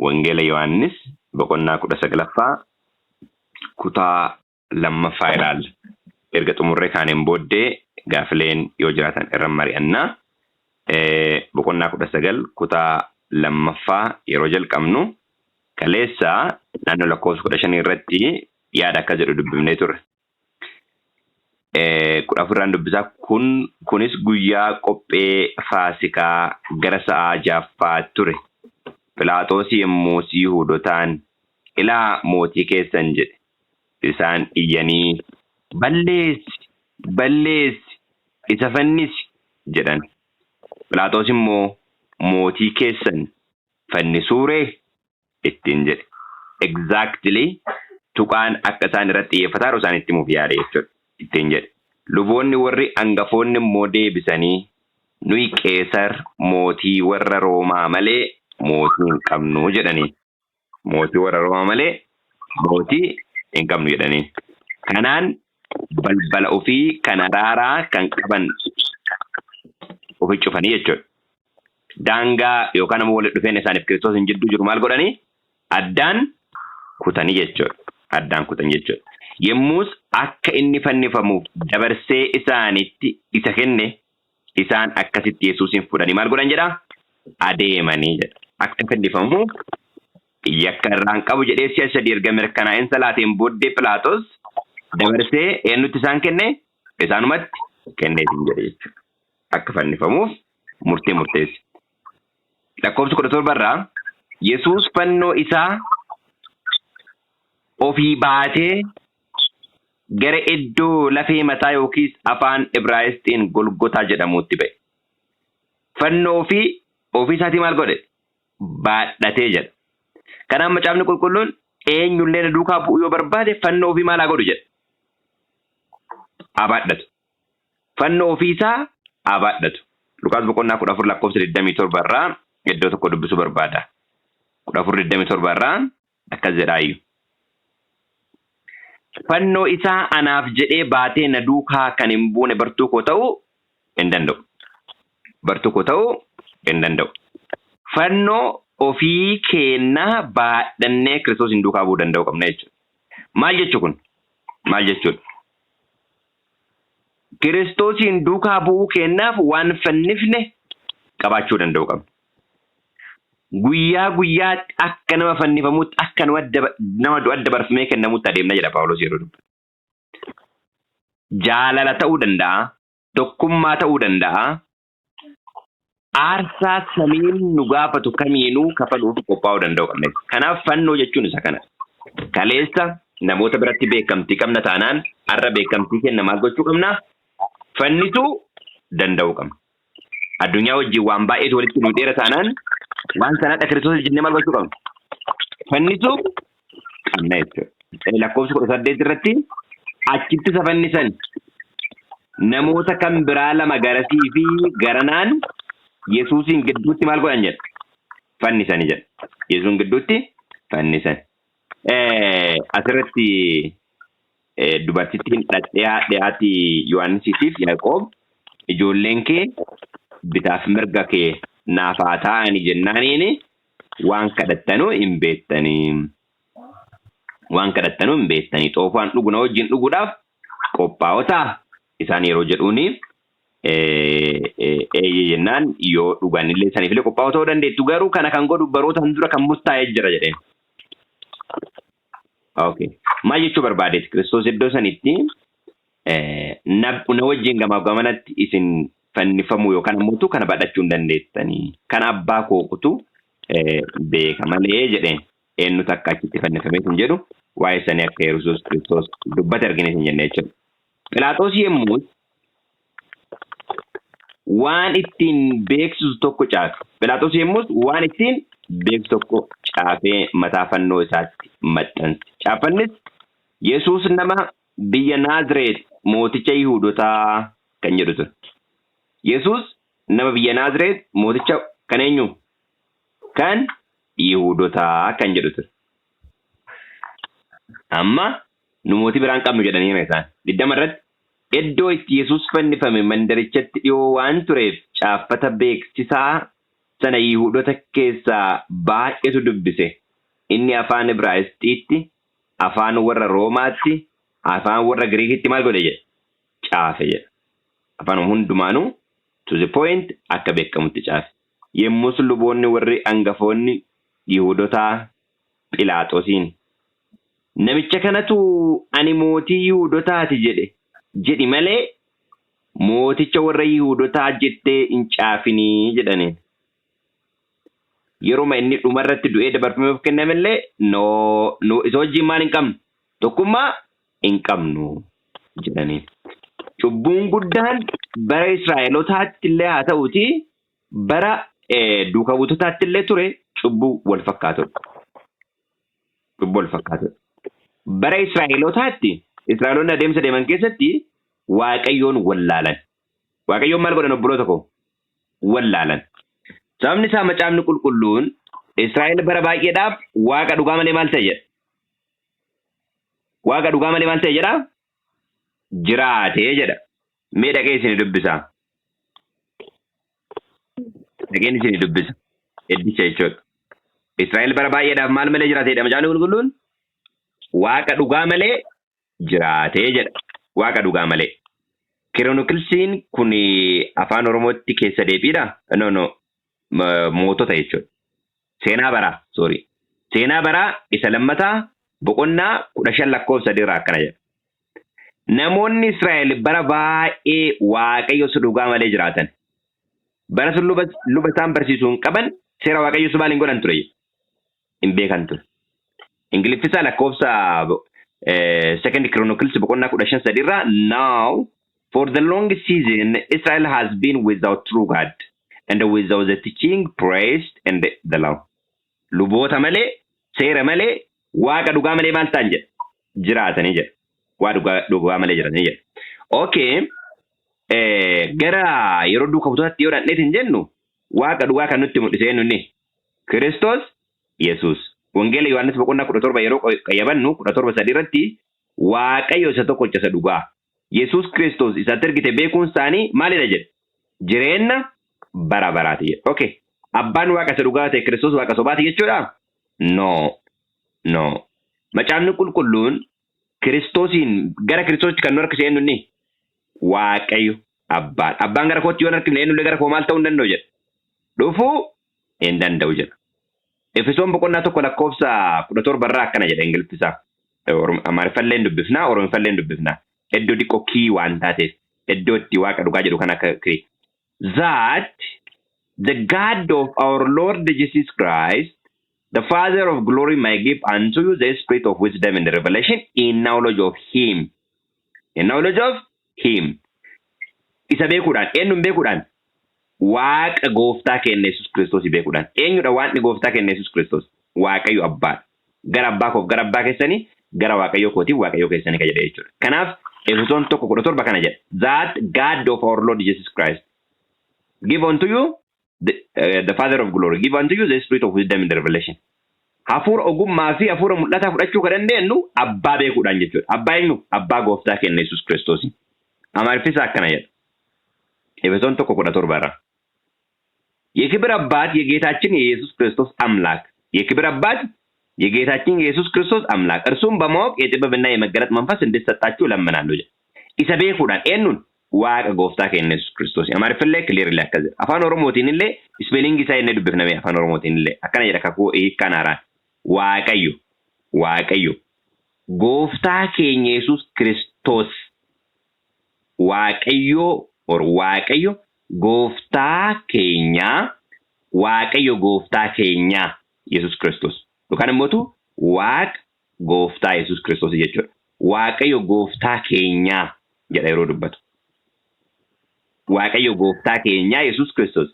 Wangeela Yohaannis boqonnaa 19ffaa kutaa lammaffaa ilaalla. Erga xumurree kaaneen booddee gaafileen yoo jiraatan irra mari'annaa. Boqonnaa 19 kutaa lammaffaa yeroo jalqabnu kaleessa naannoo lakkoofsa 15 irratti yaada akka jedhu dubbifnee turre. 14 irraan dubbisaa kunis guyyaa qophee Faasikaa gara sa'aa ja'affaa ture. Philaaxoos yommuu Yihuudotaan, "Ilaa mootii keessan" jedhe. Isaan iyyanii, "Balleessi! Balleessi! Isa fannisi!" jedhan. Philaaxoos immoo, "Mootii keessan fannisuu ree?" ittiin jedhe. Exactly tuqaan akka isaan irratti xiyyeeffataa jiru isaan itti himuuf yaade jechuudha. Ittiin jedhe. Luboonni warri hangafoonni immoo deebisanii, "Nuyi Qeesar mootii warra Roomaa malee mootii hin qabnu" jedhanii. Mootii warra Roomaa malee mootii hin qabnu jedhanii. Kanaan balbala ofii kan araaraa kan qaban ofi cufanii jechuudha. Daangaa yookaan ammoo walitti dhufeenya isaaniif Kiristoos hin jidduu jiru maal godhanii? Addaan kutanii jechuudha. Addaan kutan jechuudha. Yommus akka inni fannifamuuf dabarsee isaanitti isa kenne, isaan akkasitti Yesuusin fudhanii maal godhan jedhaa? Adeemanii jedha. Akka fannifamuuf yakka irraan qabu jedhee si'a sadii erga mirkanaa'insa laateen booddee Philaaxoos dabarsee eenyutti isaan kenne? Isaanumatti kenneetiin jedhe jechuudha. Akka fannifamuuf murtee murteesse. Lakkoofsa 17 irraa, Yesuus fannoo isaa ofii baatee gara iddoo lafee mataa yookiis afaan Ibraayisxiin Golgotaa jedhamutti ba'e. Fannoo ofii isaatii maal godhe? Baadhatee jedha. Kanaaf Macaafni Qulqulluun eenyullee na duukaa bu'uu yoo barbaade fannoo ofii maal haa godhu jedha? Haa baadhatu. Fannoo ofii isaa haa baadhatu. Luqaas boqonnaa 14 lakkoofsa 27 irraa iddoo tokko dubbisuu barbaada. 14:27 irraa akkas jedhaayyuu. Fannoo isaa anaaf jedhee baatee na duukaa kan hin buune bartuu koo ta'uu hin danda'u. Bartuu koo ta'uu hin danda'u. Fannoo ofii keenyaa baadhannee Kiristoos hin duukaa bu'uu danda'uu qabna jechuudha. Maal jechuu kun? Maal jechuudha? Kiristoosiin duukaa bu'uu keenyaaf waan fannifne qabaachuu danda'uu qabna. Guyyaa guyyaatti akka nama fannifamuutti, akka nama du'a dabarfamee kennamutti adeemna jedha Paawulos yeroo dubbatu. Jaalala ta'uu danda'a, tokkummaa ta'uu danda'a. Aarsaa samiin nu gaafatu kamiinuu kafaluuf qophaa'uu danda'uu qabna. Kanaaf fannoo jechuun isa kana. Kaleessa namoota biratti beekamtii qabna taanaan, har'a beekamtii kenna maal gochuu qabna? Fannisuu danda'uu qabna. Addunyaa wajjin waan baay'eetu walitti nu dheera taanaan, waan sanadha Kiristoos jennee maal gochuu qabna? Fannisuu qabna jechuudha. Lakkoofsa 18 irratti, achitti isa fannisan, namoota kan biraa lama garasii fi garanaan Yesuusiin gidduutti maal godhan jedha? Fannisani jedha. Yesuun gidduutti fannisan. Asirratti dubartittiin dhiyaati Yohaannisiitiif Yaaqoob, "Ijoolleen kee bitaaf mirga kee naaf haa ta'ani" jennaaniin, "Waan kadhattanuu hin beektanii. Waan kadhattanuu hin beektanii. Xoofaan dhugu na wajjin dhuguudhaaf qophaa'otaa?" isaan yeroo jedhuuni, "Eeyyee" jennaan, "Yoo dhugan illee saniif illee qophaa'oo ta'uu dandeettu, garuu kana kan godhu baroota dura kan murtaa'ee jira" jedheen. Okay. Maal jechuu barbaadeeti? Kiristoos iddoo sanitti na wajjin gamaaf gamanatti isin fannifamuu yookaan ammoo kana badhachuu hin dandeettanii. Kan abbaa kookutu beeka malee jedheen. Eenyutu akka achitti fannifamee hin jedhu waa'ee sanii akka Yesuus Kiristoos dubbate argine hin jenne jechuudha. Philaaxoos yommuu waan ittiin beeksisu tokko caafe. Philaaxoos yommus waan ittiin beeksisu tokko caafee mataa fannoo isaatti maxxanse. Caafannis "Yesuus nama biyya Naazreet mooticha Yihuudotaa" kan jedhu ture. Yesuus nama biyya Naazreet mooticha kan eenyu? Kan Yihuudotaa kan jedhu ture. Amma nu mootii biraan qabnu jedhanii isaan. 20 irratti, iddoo itti Yesuus fannifame mandarichatti dhiyoo waan tureef caaffata beeksisaa sana Yihuudota keessaa baay'eetu dubbise. Inni afaan Ibraayisxiitti, afaan warra Roomaatti, afaan warra Giriikitti maal godhe jedha? Caafe jedha. Afaan hundumaanuu to the point akka beekamutti caafe. Yommus luboonni warri hangafoonni Yihuudotaa Philaaxoosiin, "Namicha kanatu 'Ani mootii Yihuudotaati' jedhe jedhi malee mooticha warra Yihuudotaa jettee hin caafinii" jedhaniin. Yeruma inni dhumarratti du'ee dabarfameef kennamellee, "No, nu isa wajjin maal hin qabnu? Tokkummaa hin qabnu" jedhaniin. Cubbuun guddaan bara Israa'elotaatti illee haa ta'uuti, bara duuka buutotaatti illee ture, cubbuu wal fakkaatudha. Cubbuu wal fakkaatudha. Bara Israa'elotaatti Israa'eloonni adeemsa deeman keessatti Waaqayyoon wallaalan. Waaqayyoon maal godhan, obboloota koo? Wallaalan. Sababni isaa Macaafni Qulqulluun Israa'el bara baay'eedhaaf Waaqa dhugaa malee maal ta'e jedha? Waaqa dhugaa malee maal ta'e jedha? Jiraatee jedha. Mee dhaqee isin dubbisaa. Dhaqeen isin dubbisa. Eddicha jechuudha. Israa'el bara baay'eedhaaf maal malee jiraateedha Macaafni Qulqulluun? Waaqa dhugaa malee jiraatee jedha. Waaqa dhugaa malee. Chroniclesiin kun afaan Oromootti keessa deebiidha? No, no. Mootota jechuudha. Seenaa baraa, sorry. Seenaa baraa isa lammataa boqonnaa 15 lakkoofsa 3 irraa akkana jedha. Namoonni Israa'el bara baay'ee Waaqayyo isa dhugaa malee jiraatan. Bara sun luba isaan barsiisuu hin qaban, seera Waaqayyo maal hin godhan ture? Hin beekan ture. Ingiliffisaa lakkoofsa Second Chronicles boqonnaa 15 sadiirraa, "Now for the long season Israel has been without true God and without the teaching priest and the law." Luboota malee, seera malee, Waaqa dhugaa malee maal ta'an jedha? Jiraatanii jedha. Waa dhugaa malee jiraatanii jedha. Okay. Gara yeroo duuka butootatti yoo dhaqneet hin jennu, Waaqa dhugaa kan nutti mul'ise eenyu inni? Kiristoos Yesuus. Wangeela Yohaannis boqonnaa 17 yeroo qayyabannu, 17:3 irratti, Waaqayyo isa tokkicha isa dhugaa, Yesuus Kiristoos isatti ergite beekuun isaanii maalidha jedhe? Jireenya bara baraati jedhe. Okay. Abbaan Waaqa isa dhugaa ta'e, Kiristoos Waaqa sobaati jechuudha? No. No. Macaafni Qulqulluun Kiristoosiin gara Kiristoositti kan nu harkise eenyu inni? Waaqayyo Abbaan. Abbaan gara kootti yoo hin harkifne, eenyullee gara koo maal ta'uu hin danda'u jedha? Dhufuu hin danda'u jedha. Efesoon boqonnaa 1 lakkoofsa 17 irraa akkana jedha Ingiliffisaa. Amaariffallee hin dubbifnaa, Oromifallee hin dubbifnaa. Iddoo xiqqoo kii waan taateef, iddoo itti Waaqa dhugaa jedhu kan akka kii. "That the God of our Lord Jesus Christ, the Father of glory, may give unto you the spirit of wisdom and revelation in knowledge of him." In knowledge of him. Isa beekuudhaan, eenyuun beekuudhaan? Waaqa gooftaa keenya Yesuus Kiristoos beekuudhaan. Eenyudha Waaqni gooftaa keenya Yesuus Kiristoos? Waaqayyo Abbaadha. Gara abbaa koof gara abbaa keessanii, gara Waaqayyo kootiif Waaqayyo keessanii kan jedhe jechuudha. Kanaaf Efesoon 1:17 kana jedha. "That God of our Lord Jesus Christ give unto you the Father of glory, give unto you the spirit of wisdom and revelation." Hafuura ogummaa fi hafuura mul'ataa fudhachuu kan dandeenyu abbaa beekuudhaan jechuudha. Abbaa eenyu? Abbaa gooftaa keenya Yesuus Kiristoos. Amaariffisa akkana jedha. Efesoon 1:17 irraa. የክብር አባት የጌታችን የኢየሱስ ክርስቶስ አምላክ፣ የክብር አባት የጌታችን የኢየሱስ ክርስቶስ አምላክ፣ እርሱም በማወቅ የጥበብና የመገለጥ መንፈስ እንዲሰጣችሁ እለምናለሁ jedha. Isa beekuudhaan, eenyuun? Waaqa gooftaa keenya Yesuus Kiristoos. Amaariffillee clearly akkas jedha. Afaan Oromootiin illee spelling isaa inni dubbifname afaan Oromootiin illee akkana jedha, kakuu hiikkaan haaraan. Waaqayyo gooftaa keenya Yesuus Kiristoos, Waaqayyo or Waaqayyo gooftaa keenyaa, Waaqayyo gooftaa keenyaa Yesuus Kiristoos yookaan immoo Waaqa gooftaa Yesuus Kiristoos jechuudha. Waaqayyo gooftaa keenyaa jedha yeroo dubbatu. Waaqayyo gooftaa keenyaa Yesuus Kiristoos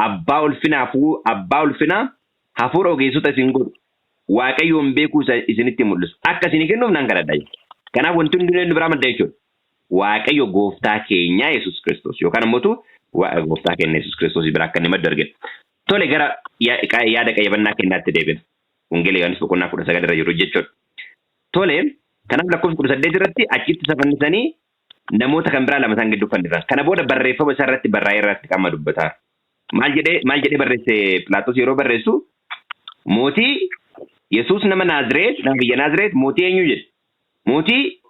abbaa ulfinaa, abbaa ulfinaa, hafuura ogeessota isin godhu, Waaqayyoon beekuu isinitti mul'isu akka isinii kennuuf nan kadhadha. Kanaaf wanti hundi nu biraa madda jechuudha. Waaqayyo gooftaa keenyaa Yesuus Kiristoos yookaan immoo Waaqa gooftaa keenya Yesuus Kiristoos biraa akka inni maddu argina. Tole, gara yaada qayyabannaa keenyaatti deebina. Wangeela Yohaannis boqonnaa 19 irra jiru jechuudha. Tole, kanaaf lakkoofsa 18 irratti achitti isa fannisanii namoota kan biraa lama isaan gidduu fannisan. Kana booda barreeffama isaa irratti barraa'ee irratti qaama dubbataa. Maal jedhee barreesse Philaaxoos yeroo barreessu? Mootii Yesuus nama Naazreet, nama biyya Naazreet, mootii eenyu jedhe? Mootii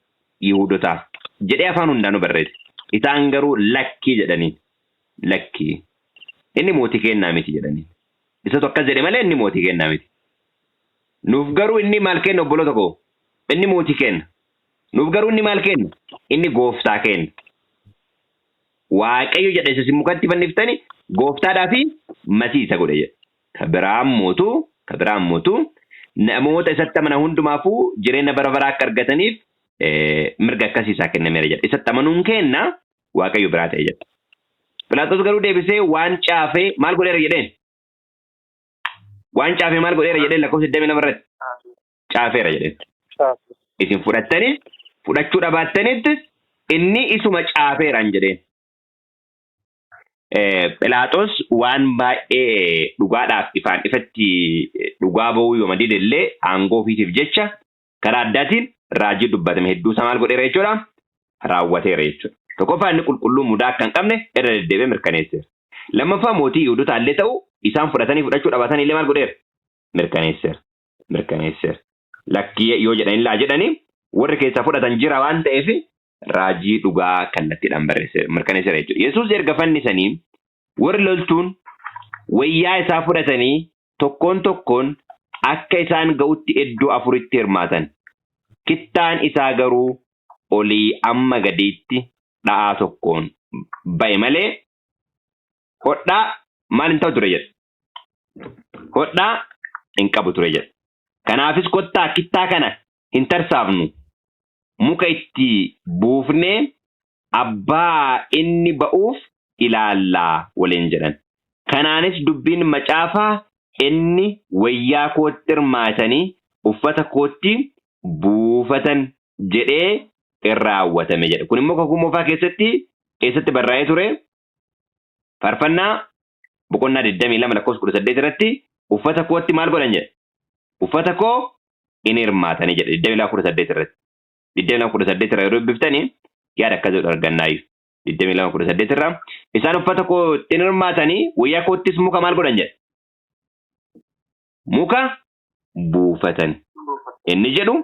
Yihuudotaa jedhee afaan hundaanuu barreesse. Isaan garuu lakkii jedhaniin. Lakkii. Inni mootii kennaa miti jedhaniin. Isatu akkas jedhe malee inni mootii kennaa miti. Nuuf garuu inni maal kenna, obboloota koo? Inni mootii kenna. Nuuf garuu inni maal kenna? Inni gooftaa kenna. Waaqayyo jedha isa isin mukatti fanniftani gooftaadhaa fi masii isa godhe jedha. Ka biraan mootu namoota isatti amanan hundumaafuu jireenya bara baraa akka argataniif mirga akkasii isaa kennameera jedha. Isatti amanuun kenna Waaqayyo biraa ta'e jedha. Philaaxoos garuu deebisee waan caafee maal godheera jedheen? Waan caafee maal godheera jedheen lakkoofsa 22 irratti? Caafeera jedheen. Isin fudhattanis fudhachuu dhabaattanitti inni isuma caafeeraan jedheen. Philaaxoos waan baay'ee dhugaadhaaf ifaan ifatti dhugaa ba'uu yooma dide illee, aangoo ofiitiif jecha karaa addaatiin raajii dubbatame hedduu isaa maal godheera jechuudha? Raawwateera jechuudha. Tokkoffaa, inni qulqulluu mudaa akka hin qabne irra deddeebi'ee mirkaneesseera. Lammaffaa, mootii Yihuudotaa illee ta'u isaan fudhatanii fudhachuu dhabaatan illee maal godheera? Mirkaneesseera. Mirkaneesseera. Lakkii yoo jedhan illaa jedhanii warri keessaa fudhatan jira waan ta'eef raajii dhugaa kallattiidhaan barreesseera, mirkaneesseera jechuudha. Yesuus erga fannisanii warri loltuun wayyaa isaa fudhatanii tokkoon tokkoon akka isaan ga'utti iddoo afuritti hirmaatan. Kittaan isaa garuu olii amma gadiitti dha'aa tokkoon ba'e malee hodhaa maal hin ta'u ture jedha. Hodhaa hin qabu ture jedha. Kanaafis kottaa kittaa kana hin tarsaafnu. Muka itti buufnee abbaa inni ba'uuf ilaallaa waliin jedhan. Kanaanis dubbiin macaafaa inni wayyaa kootti hirmaatanii uffata kootti buufatan jedhee in raawwatame jedha. Kun immoo Kakuu Moofaa keessatti eessatti barraa'ee ture? Faarfannaa boqonnaa 22 lakkoofsa 18 irratti uffata kootti maal godhan jedha? Uffata koo in hirmaatanii jedha 22 18 irratti. 22 18 irra yeroo dubbiftanii yaada akkas jedhu argannaayyuu. 22 18 irraa isaan uffata koo in hirmaatanii wayyaa koottis muka maal godhan jedha? Muka buufatan. Inni jedhu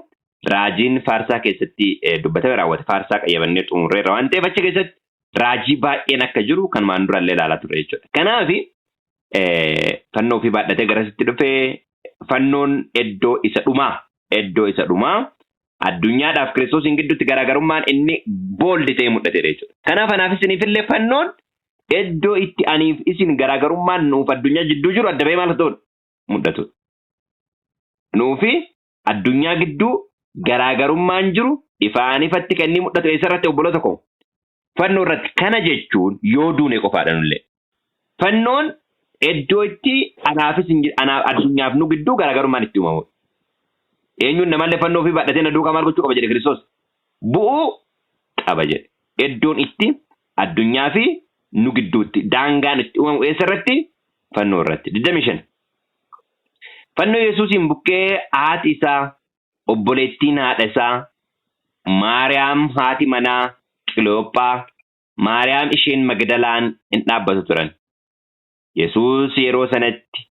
raajiin faarsaa keessatti dubbatame raawwate. Faarsaa qayyabannee xumurreerra waan ta'eef achi keessatti raajii baay'een akka jiru kan maan durallee ilaalaa turre jechuudha. Kanaaf fannoo ofii baadhatee garasitti dhufee fannoon iddoo isa dhumaa addunyaadhaaf Kiristoosiin gidduutti garaagarummaan inni bold ta'ee mul'atedha jechuudha. Kanaaf anaaf isiniifillee fannoon iddoo itti aniif isin garaagarummaan nuuf addunyaa jidduu jiru adda bahee maal ta'udha? Mul'atudha. Nuufi addunyaa gidduu garaagarummaan jiru ifaan ifatti kan inni mul'atu eessarratti, obboloota koo? Fannoo irratti. Kana jechuun yoo duune qofaadha nullee. Fannoon iddoo itti anaafis anaaf addunyaaf nu gidduu garaagarummaan itti uumamudha. Eenyuun namallee fannoo ofii baadhatee na duukaa maal gochuu qaba jedhe Kiristoos? Bu'uu qaba jedhe. Iddoon itti addunyaa fi nu gidduutti daangaan itti uumamu eessa irratti? Fannoo irratti. 25. Fannoo Yesuusiin bukkee haati isaa, obboleettiin haadha isaa, Maariyaam haati manaa Qiloophaa, Maariyaam isheen Magdalaan in dhaabbatu turan. Yesuus yeroo sanatti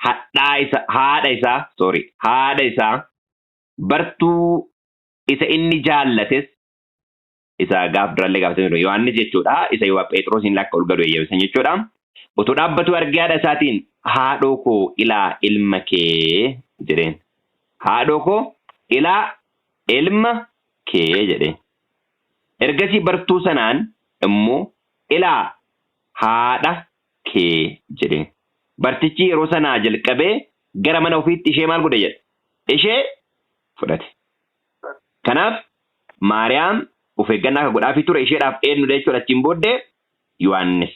hadhaa isa haadha isaa, sorry, haadha isaa, bartuu isa inni jaallates, isa gaaf durallee gaafatame ture Yohaannis jechuudha, isa yoo Phexrosiin akka ol galu eeyyamisan jechuudha. Otoo dhaabbatu argee haadha isaatiin, "Haadhoo koo, ilaa ilma kee," jedheen. "Haadhoo koo, ilaa ilma kee," jedheen. Ergasii bartuu sanaan immoo, "Ilaa haadha kee," jedheen. Bartichi yeroo sanaa jalqabee gara mana ofiitti ishee maal godhe jedha? Ishee fudhate. Kanaaf Maariyaam of eeggannaa akka godhaafii ture isheedhaaf eenyudha jechuudha achiin booddee? Yohaannis.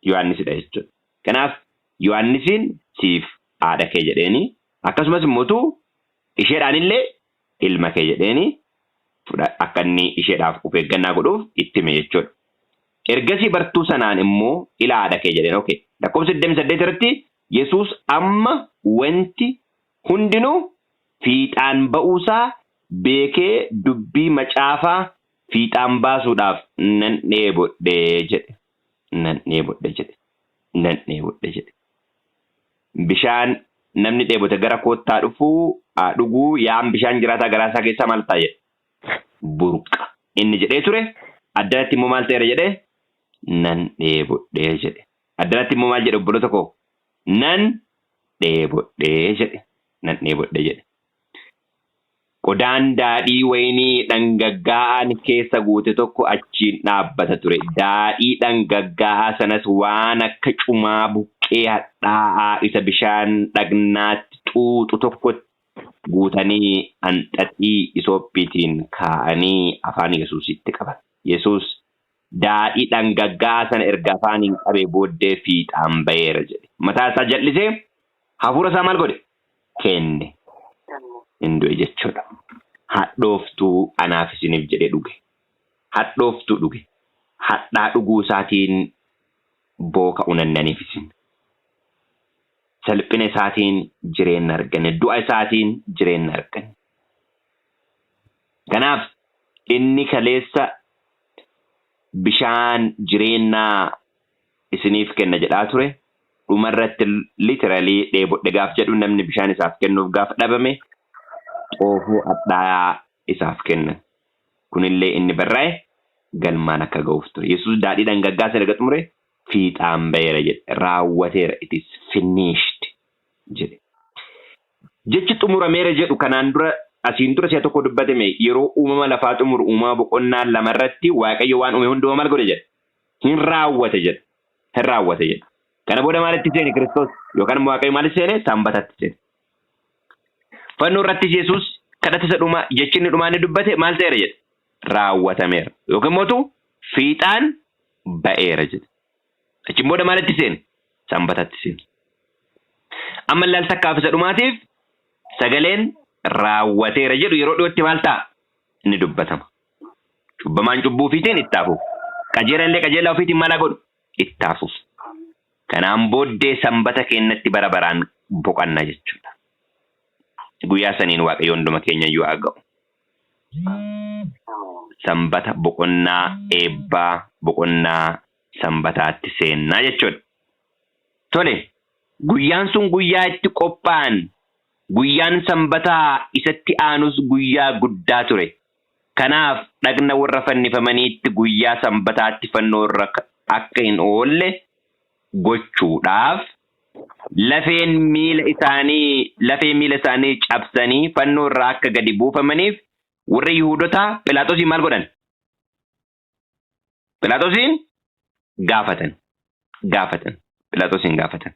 Yohaannisidha jechuudha. Kanaaf Yohaannisiin siif haadha kee jedheeni, akkasumas immoo isheedhaan illee ilma kee jedheeni akka inni isheedhaaf of eeggannaa godhuuf itti hime jechuudha. Ergasii bartuu sanaan immoo ilaa haadha kee jedheen. Okay. Lakkoofsa 28 irratti Yesuus amma wanti hundinuu fiixaan ba'uusaa beekee dubbii macaafaa fiixaan baasuudhaaf, "Nan dheebodhe," jedhe. "Nan dheebodhe," jedhe. Nan dheebodhe jedhe. Bishaan namni dheebote gara koottaa dhufuu haa dhuguu yaa'an bishaan jiraataa garaa isaa keessaa maal ta'a jedhe. Burqa. Inni jedhee ture addanatti immoo maal ta'eera jedhe nan dheebodhe jedhe. Addanatti immoo maal jedhe obboloota koo? Nan dheebodhe jedhe. Nan dheebodhe jedhe. Qodaan daadhii wayinii dhangaggaa'aan keessa guute tokko achiin dhaabbata ture. Daadhii dhangaggaa'aa sanas waan akka cumaa buqqee hadhaa'aa isa bishaan dhagnaatti xuuxu tokkotti guutanii hanxaxii isoophiitiin kaa'anii afaan Yesuusitti qaban. Yesuus daadhii dhangaggaa'aa sana erga afaaniin qabee booddee fiixaan ba'eera jedhe. Mataa isaa jal'isee hafuura isaa maal godhe? Kenne. Hin du'e jechuudha. Hadhooftuu anaaf isiniif jedhee dhuge. Hadhooftuu dhuge. Hadhaa dhuguu isaatiin booka unannaniif isin. Salphina isaatiin jireenya arganne. Du'a isaatiin jireenya arganne. Kanaaf inni kaleessa bishaan jireenyaa isiniif kenna jedhaa ture. Dhumarratti literally dheebodhe gaaf jedhu namni bishaan isaaf kennuuf gaaf dhabame xoofoo hadhaa'aa isaaf kennan. Kunillee inni barraa'e galmaan akka ga'uuf ture. Yesuus daadhii dhangaggaa sana erga xumure fiixaan ba'eera jedhe. Raawwateera. It is finished jedhe. Jechi xumurameera jedhu kanaan dura asiin dura si'a tokko dubbatame yeroo uumama lafaa xumuru uumama boqonnaa lamarratti Waaqayyo waan uume hundumaa maal godhe jedha. Hin raawwate jedha. Hin raawwate jedha. Kana booda maalitti seene Kiristoos yookaan immoo Waaqayyo maalitti seene? Sanbatatti seene. Fannoo irrattis Yesuus kadhata isa dhumaa jechi inni dhumaa inni dubbate maal ta'eera jedhe? Raawwatameera. Yookiin mootu fiixaan ba'eera jedhe. Achiin booda maalitti seene? Sanbatatti seene. Amma illee al takkaaf isa dhumaatiif sagaleen raawwateera jedhu yeroo dhiyootti maal ta'a? Inni dubbatama. Cubbamaan cubbuu ofiitiin itti hafuuf. Qajeelaan illee qajeelaa ofiitiin maal haa godhu? Itti hafuuf. Kanaan booddee sanbata keenyatti bara baraan boqanna jechuudha. Guyyaa saniin Waaqayyo hunduma keenya iyyuu haa ga'u. Sanbata boqonnaa eebbaa boqonnaa sanbataatti seennaa jechuudha. Tole, guyyaan sun guyyaa itti qophaa'an, guyyaan sanbataa isatti aanus guyyaa guddaa ture. Kanaaf dhagna warra fannifamaniitti guyyaa sanbataatti fannoo irra akka hin oolle gochuudhaaf lafeen miila isaanii lafee miila isaanii cabsanii fannoo irraa akka gadi buufamaniif warri Yihuudotaa Phiilaaxoosiin maal godhan? Phiilaaxoosiin gaafatan. Gaafatan. Phiilaaxoosiin gaafatan.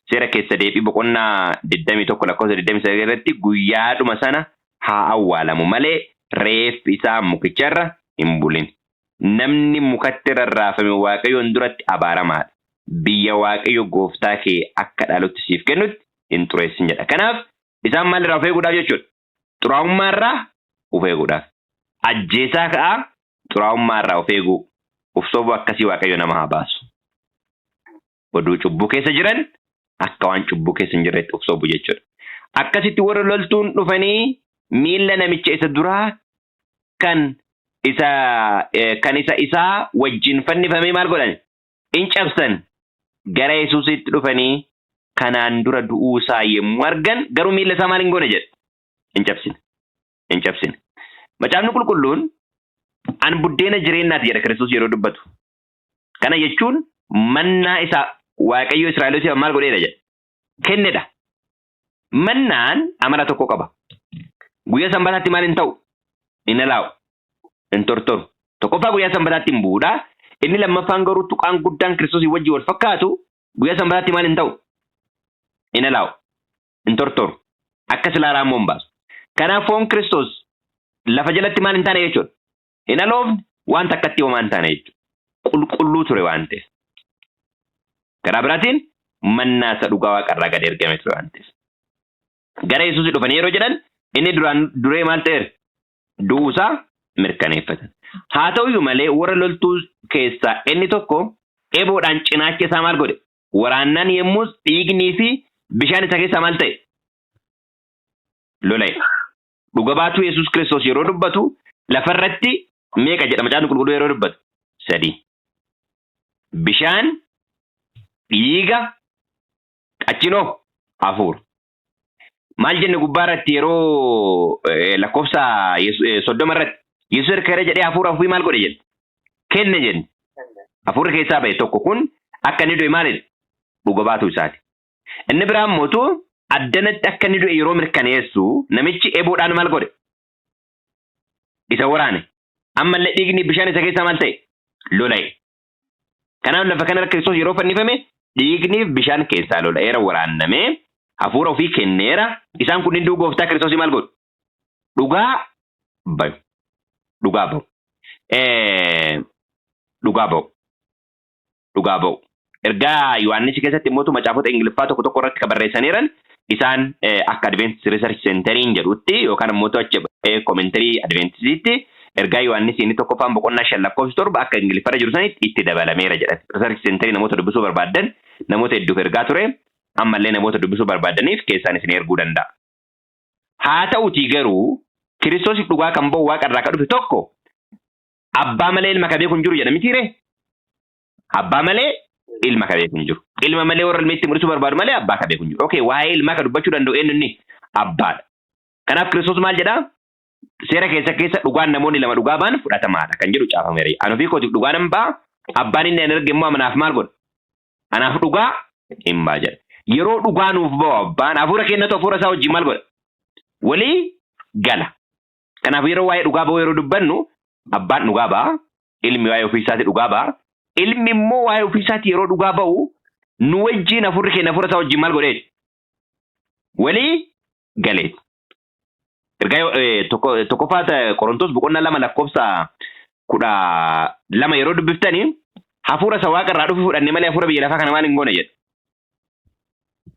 Seera keessa deebii boqonnaa 21 lakkoofsa 29 irratti guyyaadhuma sana haa awwaalamu malee reeffi isaa mukicharra hin bulin. Namni mukatti rarraafame Waaqayyoon duratti abaaramaadha. Biyya Waaqayyo gooftaa kee akka dhaalutti siif kennutti hin xureessin jedha. Kanaaf isaan maalirraa of eeguudhaaf jechuudha? Xuraa'ummaa irraa of eeguudhaaf. Ajjeesaa ka'aa xuraa'ummaa irraa of eeguu. Of sobuu akkasii Waaqayyo nama haa baasu. Oduu cubbuu keessa jiran akka waan cubbuu keessa hin jirretti of sobu jechuudha. Akkasitti warra loltuun dhufanii miilla namicha isa duraa kan isa kan isa isaa wajjin fannifamee maal godhan? In cabsan. Gara Yesuusitti dhufanii kanaan dura du'uu isaa yommuu argan garuu miilla isaa maal hin goone jedhe? Hin cabsine. Hin cabsine. Macaafni qulqulluun an buddeena jireenyaati jedha Kiristoos yeroo dubbatu. Kana jechuun mannaa isaa Waaqayyo Israa'elotaaf maal godheedha jedha? Kennedha. Mannaan amala tokko qaba. Guyyaa sanbataatti maal hin ta'u? Hin alaa'u. Hin tortoru. Tokkoffaa guyyaa sanbataatti hin bu'uudha. Inni lammaffaan garuu tuqaan guddaan Kiristoosii wajjin wal fakkaatu guyyaa sanbataatti maal hin ta'u? Hin alaa'u. Hin tortoru. Akka silaa raammoo hin baasu. Kanaaf foon Kiristoos lafa jalatti maal hin taane jechuudha. Hin aloofne waan takkatti homaa hin taane jechuudha. Qulqulluu ture waan ta'eef. Karaa biraatiin mannaa isa dhugaa waaqarraa gad ergame ture waan ta'eef. Gara Yesuus dhufanii yeroo jedhan inni duraan duree maal ta'eera? Du'uusaa mirkaneeffatan. Haa ta'uyyuu malee warra loltuu keessaa inni tokko eboodhaan cinaacha isaa maal godhe? Waraannaan yommus dhiignii fi bishaan isa keessaa maal ta'e? Lola'e. Dhuga baatuu Yesuus Kiristoos yeroo dubbatu lafarratti meeqa jedha macaafni qulqulluu yeroo dubbatu? Sadii. Bishaan, Dhiiga achinoo hafuura. Maal jenne gubbaa irratti yeroo lakkoofsa 30 irratti Yesuus erga jedhee hafuura ofii maal godhe jenne? Kenne jenne. Hafuurri keessaa ba'e tokko kun akka inni du'e maalidha? Dhuga baatuu isaati. Inni biraa immoo addanatti akka inni du'e yeroo mirkaneessu namichi eboodhaan maal godhe? Isa waraane. Ammallee dhiigni bishaan isa keessaa maal ta'e? Lola'e. Kanaaf lafa kanarra Kiristoos yeroo fannifame dhiigni bishaan keessaa lola'eera waraannamee hafuura ofii kenneera. Isaan kunniin du'uu gooftaa Kiristoosii maal godhu? Dhugaa bayu. Dhugaa bahu. Dhugaa bahu. Dhugaa bahu. Ergaa Yohaannis keessatti immoo macaafota Ingiliffaa tokko tokko irratti kan barreessaniiran isaan akka Adventist Research Centeriin jedhutti yookaan immoo achi commentary Adventistiitti ergaa Yohaannis inni tokkoffaan boqonnaa 5 lakkoofsa 7 akka Ingiliffarra jiru sanitti itti dabalameera jedhan. Research Centerii namoota dubbisuu barbaaddan namoota hedduuf ergaa ture, ammallee namoota dubbisuu barbaaddaniif keessaan isin erguu danda'a. Haa ta'utii garuu Kiristoosiif dhugaa kan ba'u waaqa irraa kan dhufe tokko abbaa malee ilma ka beeku hin jiru jedha mitiiree? Abbaa malee ilma ka beeku hin jiru. Ilma malee warra ilmi itti mul'isuu barbaadu malee abbaa ka beeku hin jiru. Okay, waa'ee ilmaa ka dubbachuu danda'u eenyu inni? Abbaadha. Kanaaf Kiristoos maal jedhaa? Seera keessa keessa dhugaan namoonni lama dhugaa ba'an fudhatamaadha kan jedhu caafameera. Ani ofii kootiif dhugaa nan ba'a, abbaan inni ani erge immoo anaaf maal godha? Anaaf dhugaa hin ba'a jedha. Yeroo dhugaa nuuf ba'u abbaan hafuura kennatu hafuura isaa wajjin maal godha? Walii gala. Kanaaf yeroo waa'ee dhugaa ba'uu yeroo dubbannu abbaan dhugaa ba'a, ilmi waa'ee ofii isaatii dhugaa ba'a, ilmi immoo waa'ee ofii isaatii yeroo dhugaa ba'u nu wajjin hafuurri keenya hafuura isaa wajjin maal godheeti? Walii galeeti. Ergaa tokkoffaa Qorontos boqonnaa 2 lakkoofsa 12 yeroo dubbiftanii hafuura isa waaqa irraa dhufu fudhanne malee hafuura biyya lafaa kana maal hin goone jedha.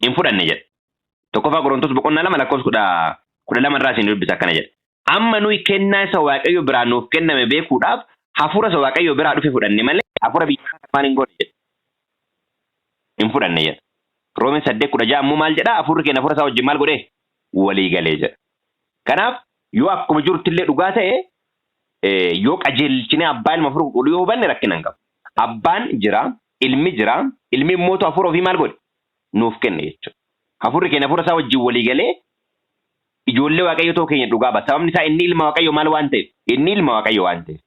Hin fudhanne jedha. Tokkoffaa Qorontos boqonnaa 2 lakkoofsa 12 irraa isin dubbisa akkana jedha. Amma nuyi kennaa isa Waaqayyo biraa nuuf kenname beekuudhaaf hafuura isa Waaqayyo biraa dhufe fudhanne malee hafuura biyya lafaa kana maal hin goone jedha. Hin fudhanne jedha. Roomee 8:16 ammoo maal jedha? Hafuurri keenya hafuura isaa wajjin maal godhee? Walii galee jedha. Kanaaf yoo akkuma jirutti illee dhugaa ta'e yoo qajeelchinee abbaa ilma hafuura qulqulluu yoo hubanne rakkina hin qabu. Abbaan jira, ilmi jira, ilmi immoo hafuura ofii maal godhe? Nuuf kenne jechuudha. Hafuurri keenya hafuura isaa wajjin walii galee ijoollee Waaqayyo ta'uu keenya dhugaa ba'a. Sababni isaa inni ilma Waaqayyo maal waan ta'eef? Inni ilma Waaqayyo waan ta'eef.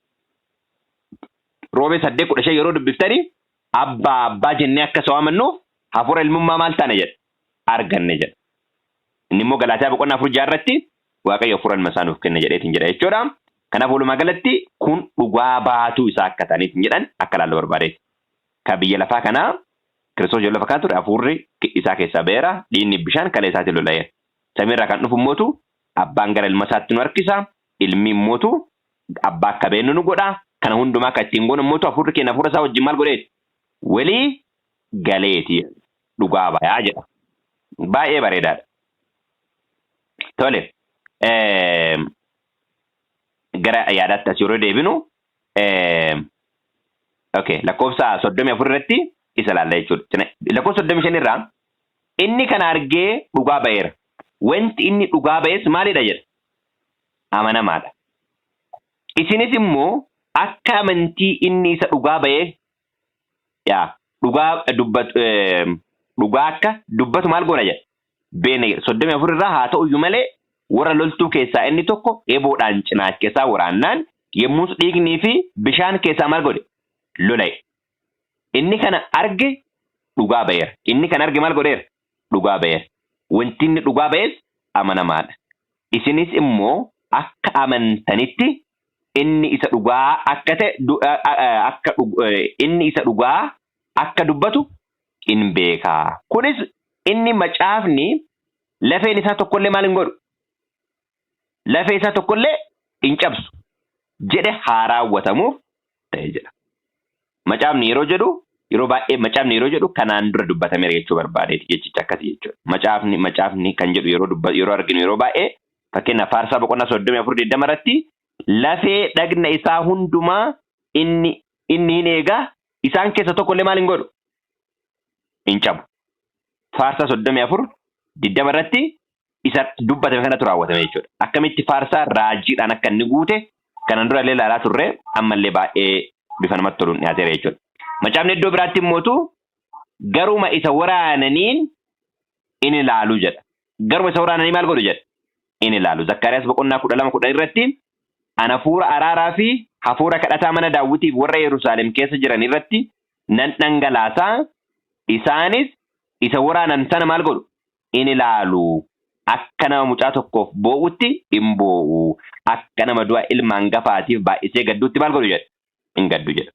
Roomee 8:15 yeroo dubbiftanii abbaa abbaa jennee akka isa waamannuuf hafuura ilmummaa maal taane jedha? Arganne jedha. Inni immoo Galaatiyaa boqonnaa 4:6 irratti Waaqayyo hafuura ilma isaa nuuf kenne jedheetiin jedha jechuudha. Kanaaf walumaa galatti kun dhugaa baatuu isaa akka ta'aniitiin jedhan akka ilaallu barbaadeeti. Ka biyya lafaa kanaa Kiristoos yeroo lafa kana ture hafuurri isaa keessaa ba'eera, dhiigni bishaan kalee isaatiin lola'eera. Samiirraa kan dhufu immootu abbaan gara ilma isaatti nu harkisa, ilmi immootu abbaa akka beeknu nu godha. Kana hundumaa akka ittiin goonu immootu hafuurri keenya hafuura isaa wajjin maal godheeti? Walii galeeti dhugaa bayaa jedha. Baay'ee bareedaadha. Tole. Gara yaadaatti as yeroo deebinu okay, lakkoofsa 34 irratti isa ilaalla jechuudha. Lakkoofsa 35 irraa inni kana argee dhugaa ba'eera. Wanti inni dhugaa ba'es maalidha jedha? Amanamaadha. Isinis immoo akka amantii inni isa dhugaa ba'ee yaa dhugaa dubbatu dhugaa akka dubbatu maal goona jedha? Beekna jedha. 34 irraa haa ta'uyyuu malee warra loltuu keessaa inni tokko eboodhaan cinaacha isaa waraannaan yommus dhiignii fi bishaan keessaa maal godhe? Lola'e. Inni kana arge dhugaa ba'eera. Inni kana arge maal godheera? Dhugaa ba'eera. Wanti inni dhugaa ba'es amanamaadha. Isinis immoo akka amantanitti inni isa dhugaa akka ta'e akka inni isa dhugaa akka dubbatu in beekaa. Kunis inni macaafni lafeen isaa tokkollee maal hin godhu? Lafee isaa tokkollee hin cabsu jedhe haa raawwatamuuf ta'e jedha. Macaafni yeroo jedhu yeroo baay'ee macaafni yeroo jedhu kanaan dura dubbatameera jechuu barbaadeeti jechicha akkasii jechuudha. Macaafni macaafni kan jedhu yeroo dubba yeroo arginu yeroo baay'ee fakkeenyaaf Faarsaa boqonnaa 34:20 irratti lafee dhagna isaa hundumaa inni inni hin eegaa isaan keessa tokkollee maal hin godhu? Hin cabu. Faarsaa 34:20 irratti isa dubbatame kanatu raawwatame jechuudha. Akkamitti faarsaa raajiidhaan akka inni guute kanaan dura illee ilaalaa turre, ammallee baay'ee bifa namatti toluun dhiyaateera jechuudha. Macaafni iddoo biraatti immootu Garuma isa waraananiin in ilaalu jedha. Garuma isa waraananii maal godhu jedha? In ilaalu. Zakkaariyaas boqonnaa 12:10 irratti an hafuura araaraa fi hafuura kadhataa mana Daawwitiif warra Yerusaalem keessa jiran irratti nan dhangalaasaa isaanis isa waraanan sana maal godhu? In ilaalu. Akka nama mucaa tokkoof boo'utti in boo'u. Akka nama du'a ilma hangafaatiif baay'isee gadduutti maal godhu jedha? In gaddu jedha.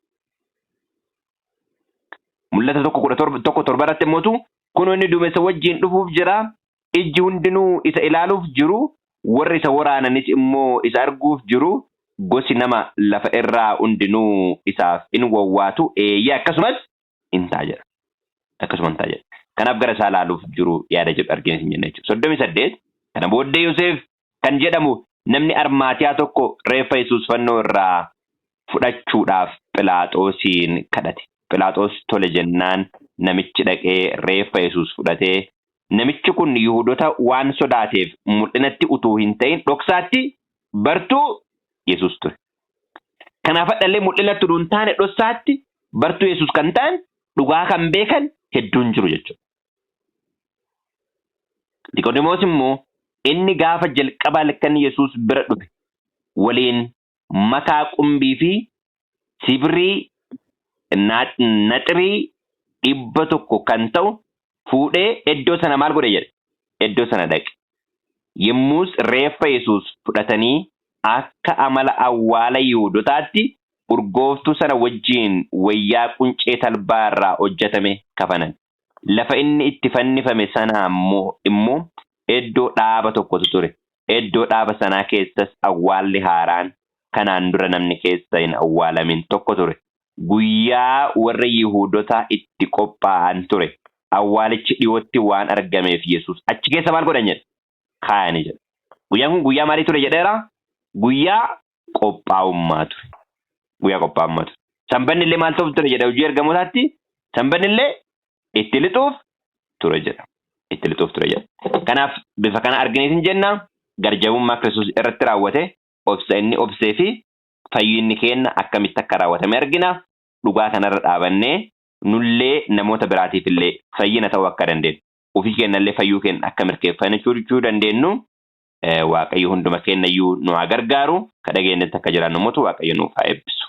Mul'ata 1:17 1:7 irratti immoo kunoo inni duumessa wajjin dhufuuf jira. Ijji hundinuu isa ilaaluuf jiru. Warri isa waraananis immoo isa arguuf jiru. Gosi nama lafa irraa hundinuu isaaf in wawwaatu. Eeyyee akkasumas in ta'a jedha. Akkasuma in ta'a jedha. Kanaaf gara isaa ilaaluuf jiru yaada jedhu argina isin jenna jechuudha. 38 kana booddee Yoseef kan jedhamu namni Armaatiyaa tokko reeffa Yesuus fannoo irraa fudhachuudhaaf Philaaxoosiin kadhate. Philaaxoos tole jennaan namichi dhaqee reeffa Yesuus fudhatee namichi kun Yihuudota waan sodaateef mul'inatti utuu hin ta'in dhoksaatti bartuu Yesuus ture. Kanaaf hadhallee mul'inatti utuu hin taane dhoksaatti bartuu Yesuus kan ta'an dhugaa kan beekan hedduun jiru jechuudha. Niqoodimoos immoo inni gaafa jalqaba halkan Yesuus bira dhufe waliin makaa qumbii fi sibrii naxirii 100 kan ta'u fuudhee iddoo sana maal godhe jedhe? Iddoo sana dhaqe. Yommus reeffa Yesuus fudhatanii akka amala awwaala Yihuudotaatti urgooftuu sana wajjin wayyaa quncee talbaa irraa hojjetame kafanan. Lafa inni itti fannifame sana immoo iddoo dhaaba tokkotu ture. Iddoo dhaaba sanaa keessas awwaalli haaraan kanaan dura namni keessa hin awwaalamin tokko ture. Guyyaa warra Yihuudotaa itti qophaa'an ture. Awwaalichi dhiyootti waan argameef Yesuus achi keessa maal godhan jedha? Kaayanii jedha. Guyyaan kun guyyaa maalii ture jedheera? Guyyaa qophaa'ummaa ture. Guyyaa qophaa'ummaa ture. Sanbanni illee maal ta'uuf ture jedha hojii ergamootaatti? Sanbanni illee itti lixuuf ture jedha. Itti lixuuf ture jedha. Kanaaf bifa kana argineetiin jenna garjabummaa Kiristoos irratti raawwate obsa inni obsee fi fayyinni keenna akkamitti akka raawwatame argina. Dhugaa kanarra dhaabannee nullee namoota biraatiif illee fayyina ta'uu akka dandeenyu ofii keenyallee fayyuu keenya akka mirkeeffachuu dandeenyu Waaqayyo hunduma keenya iyyuu nu haa gargaaru. Ka dhageenyetti akka jiraannu mootu Waaqayyo nuuf haa eebbisu.